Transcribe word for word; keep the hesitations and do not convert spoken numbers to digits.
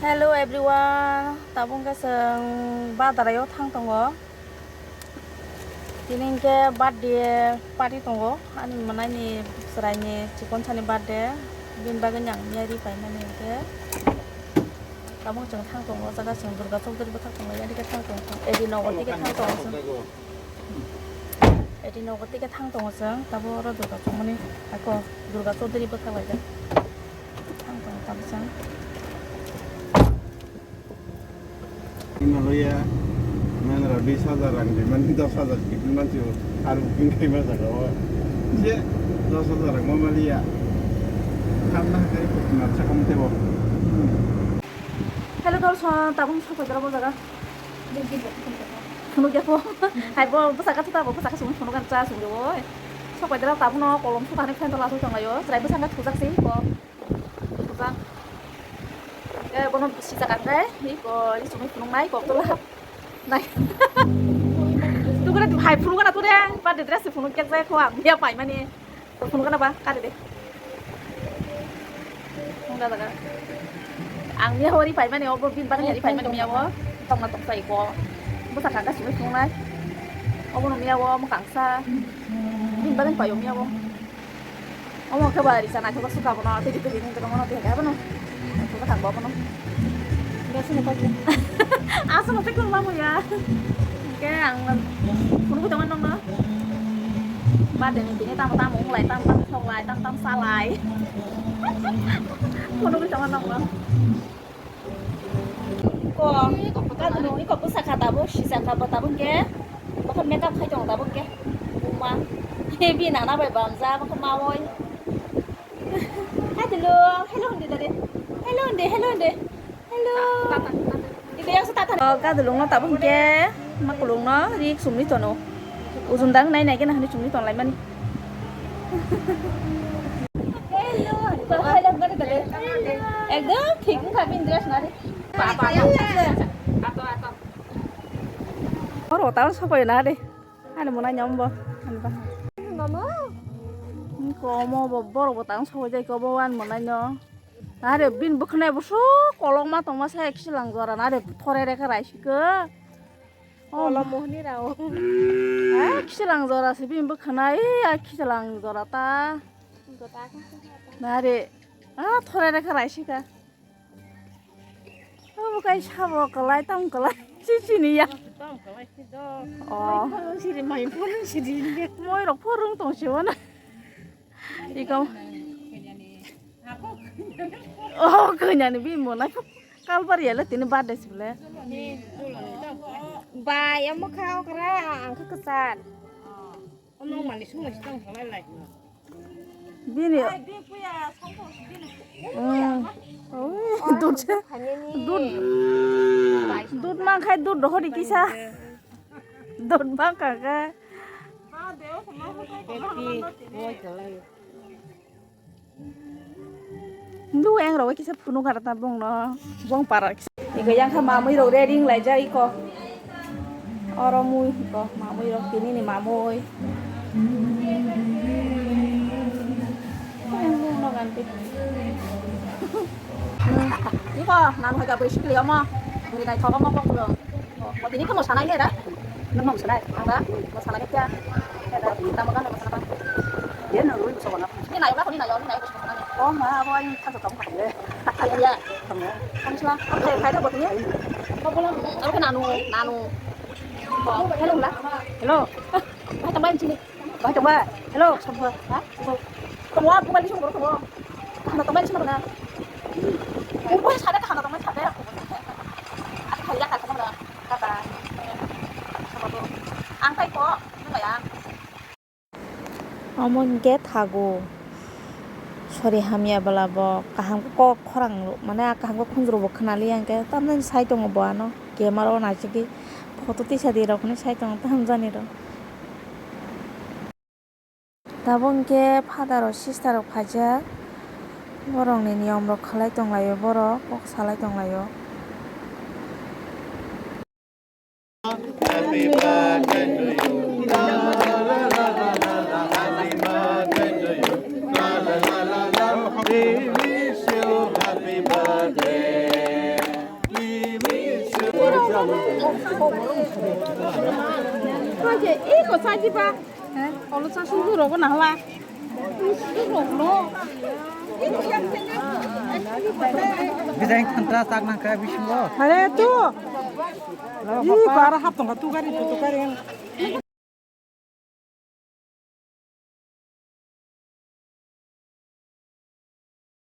Hello everyone, tabuk khe chwng Badaraio thang tongo. Tini hwnkhe birthday party tongo ani mwnaini chwraini chikon sani birthday. Bini bagwi ang miya ri paimani hwnkhe tabuk chwng thang tongo, o jaga chwng Durga Chaudhary bwthak tongo, yani khe thang tongo, edi nogo tike thang tongo chwng. Edi nogo tike thang tongo chwng, tabuk oro Durga chongmani ako Durga Chaudhary bwthak laijak. Thang tongo tabuk chwng. Himalaya, nang rok bis hajar rang rimani dos hajar kiphilmani sio, aro booking khaima jaga o. Je dos hajar rang mamaliya. Khamna hakai kuchma chakom tebo. Hello, dorson, tabuk sokoi dara bo jaga. Phunuk ya po. Hai bo bwsaka thuta bo bwsaka sumui phunuk kan cha sumui oi. Sokoi dara tabuk no kolom thuta ni phan tola thoi tong laio. Chwrai bwsaka thujak se ko. Thujak. Eh, bono sijak ang dai. Ni ko ni sumui phunuk nai ko tola. Nai. Tu kena hai phunuk na tu deh. Birthday dress phunuk kek jai ko ang dia pai mani. Phunuk kana ba kari de. Phunuk da daga. Ang miya hori pai mani obo bin bagani ri pai mani miya o. Tong na tong sai ko. Bwsaka ka sumui phunuk nai. Obo no miya o mo kangsa. Bin bagani pai o miya o. Omo khe ba risa naithok suka bono tei tei tei tei bono tei khe bono. Naithok thang bo bono. Aswk no tei kwrwngma muya. Hwnkhe ang phunugwi tongmani nokno. Birthday ni tini tamo tamo wng lai, tamo tamo sok lai, tamo tamo sa lai. Phunugwi tongmani nokno. Ko, kadulung iko bwsakha tabuk, sijak kha bo tabuk hwnkhe, bokhe makeup khai tongo tabuk hwnkhe, buma, heavy nana bai bamjak, bokhe mawoi. Kadulung, hello hindi dade, hello hindi, hello hindi, hello. Iko yang sa tata. O, kadulung no tabuk hwnkhe, makulung no rik sumni tono. Ujundang nai nai khe nahani chumui tonglai mani. Ekdom thik wngkha bini dress nari. Oro tang sokoi na de. Ani mwnai nyom bo. Ani ba. Mama. Komo bo borok bo tang sokoi jai ko bo ani mwnai no. Are bini bwkhwnai bo so kolokma tongma se khichlang jora na re thore rekha raisiko. Oh, kolom mohni rao. Ah, khichlang jora se bini bwkhwnai, ah, khichlang jora ta. Nare, ah, thore rekha raisika. Obo kai sabo kwlai, tamo kwlai, chichini ya. Oh. Siri mai phone siri. Moi rok phone rung tong se wana. Iko. Oh, kanya ni bini mwnai. Kalbar ya le tini birthday sibole. Bai, amo kha okra, ang kha kwchar. Ono mani sumai sitang khalai lai. Bini. Mm. Oh, dud se. Dud. Dud mang khai dud rohori kisa. Dud mang kaka. Happy boy khalai. Ndu eng rok kisa phunuk kha ta bongno, bong para kisa. Iko yang kha mamui rok ready wng laijak iko. Oro mui iko mamui rok tini ni mamui. Iko nang hai ka bwrwi sikli omo. Bwrwi naithok omo kok bwrwi. O, tini khe mosanai le da? Nang mosanai? Ang da? Mosanai khe. Tamo gana mosanai. Ye nang rui mosanai. Ni nayo na, ni nayo, ni nayo mosanai. O ma, abo ayung thang thang thang le. Thang ya. Thang ya. Thang sila. Thang khai da botni. Abo khe nanu, nanu. Hello la. Hello. Hai tambai chini. Bai tongba. Hello, sabo. Ha? Sabo. Kamu apa balik sumber kamu? Kahana tongmani sumber na. Ubo sada kahana tongmani sada. Aku kaya kata mana? Kata. Sabo. Ang tai ko. Nang ya. Omo hwnkhe thago. Sori hamya bwla bo kaham khe kok khorang mane a kaham khe khunjuru bo khwnaliya hwnkhe tamjani sai tongo bo ano camera o naisigwi photo tisa di rok hinwi sai tongo tamjani rok. Tabuk hwnkhe father rok sister rok phaijak, borokni niyom rok khlai tonglaio, borok kok salai tonglaio. Happy birthday to you. La, la, la, la, la, la, la. Happy birthday to you. La, la, la, la, la, la. We wish you happy birthday. Iko saji ba. Olo sa sungsu rogo na hla. Bijai thanta sak nangkha bisingo. Are tu. Ih, bara hap tongkha tu gari tu tu gari.